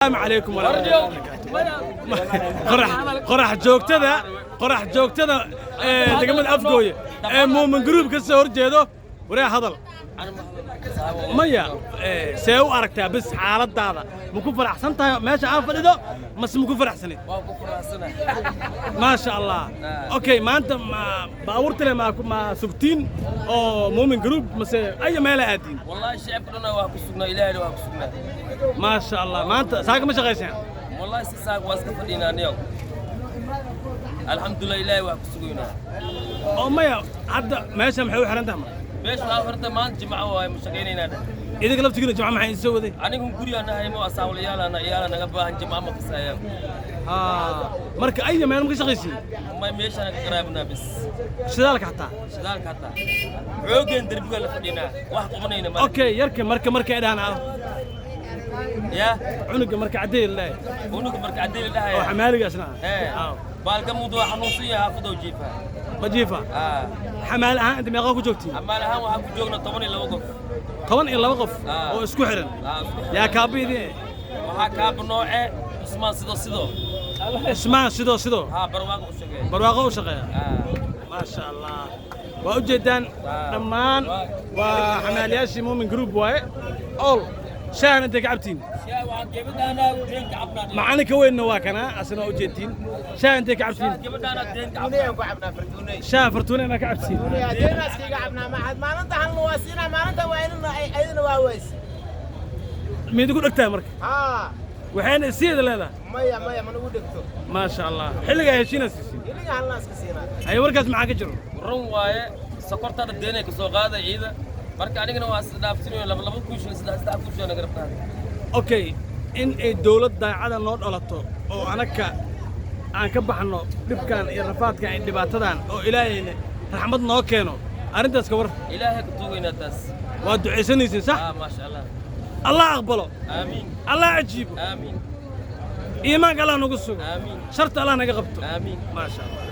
Asalaamu calaykum waraxmatullahi. Qorax qorax joogtada, qorax joogtada ee degmada Afgooye ee Muumin Group ka soo horjeedo. Waree, hadal maya. See u aragtaa bis xaaladaada? Ma ku faraxsan tahay meesha aan fadhido mase ma ku faraxsanid? Waa ku faraxsanahay. Maasha Allah. Okay, maanta ma baabuurta le ma sugtiin oo Muumin Group mase aya meela aadiin? Wallahi shacabka dhan waa ku sugnaa, Ilaahayna waa ku sugnaa. Maasha Allah. Maanta saaka ma shaqayseen? Wallahi si saak waa iska fadhinaa niyow. Alxamdulillah, Ilaahay waa ku sugaynaa. Oo maya, hadda meesha maxay u xiran tahay marka? Meesha waxaa horta maanta Jimco waaye, ma shaqaynaynaa dheh. Idinka laftigiina Jimco maxay idin soo waday? Anigu gurigaan nahay, ma asaawlayaalana iyaala naga baahan, Jimco ma kasaayaan. Haa, marka aya meel ma ka shaqaysiin? May, meeshaan ka qaraabnaa bis. Shidaalka xataa? Shidaalka hataa xoogeen derbiga la fadhinaa, wax qabanayna ma. Okay, yarka marka markay dhahaan ah Ya. Cunuga marka caddeey la dhahay. Unuga marka caddeey la oo dhahaya. Xamaaligaasna ah. Ee. Aa. Baalka mudu waa xanuunsan yahay, xaafadow jiifa. Ma jiifa? Aa. Xamaali ahaan inta meeqaa ku joogtiin? Xamaal ahaan waxaan ku joognaa 12 qof. 12 qof? Aa. Oo isku xiran? Aa, isku xiran. Yaa kaaba idin? Waxaa kaaba nooce Cusmaan sidoo sidoo. Ismaan sidoo sidoo. Haa, Barwaaqo u shaqeeya. Barwaaqo u shaqeeya. Aa. Maasha Allah. Waa u jeedaan dhammaan waa xamaaliyaashii Muumin Group waaye. Ool shaahan intay ka cabtiin? Gabadhaana deenka cabnaa. Macalinka weynna waa kanaa, asna waa u jeedtiin. Shaaha intay ka cabtiin? Gabadhaana deenka cabnaa. Shaaha Fartuune inaa ka cabtiin? Deenaaskiga cabnaa maxaad maalinta halna waa siinaa, maalinta waa inana ayadana waa wayse. Miyad ku dhegtahay marka? Haa. Waxayna isiyeeda leedahay. Maya, maya, ma nagu dhegto. Maasha Allah. Xilligaa heshiina siisiin? Iliga halna iska siinaa. Haye, warkaas maxaa ka jiro? Run waaye, sokortaada deenay ka soo qaaday ciida. Marka anigana waa isdhaafsinayo, laba laba kun shilin, saddex saddex kun shilin naga rabtaa. Okay, in ay dawlad daacada noo dhalato oo anaka aan ka baxno dhibkan iyo rafaadkan iyo dhibaatadan oo Ilaahayna raxmad noo keeno, arrintaas ka war. Ilaahay ka tuugaynaa taas. Waa ducaysanaysiin, sax? Aa, maasha Allah. Allah aqbalo. Aamiin. Allah ajiibo. Aamiin. Iimaanka Allah nagu sugo. Aamiin. Sharta Allah naga qabto. Aamiin. Maasha Allah.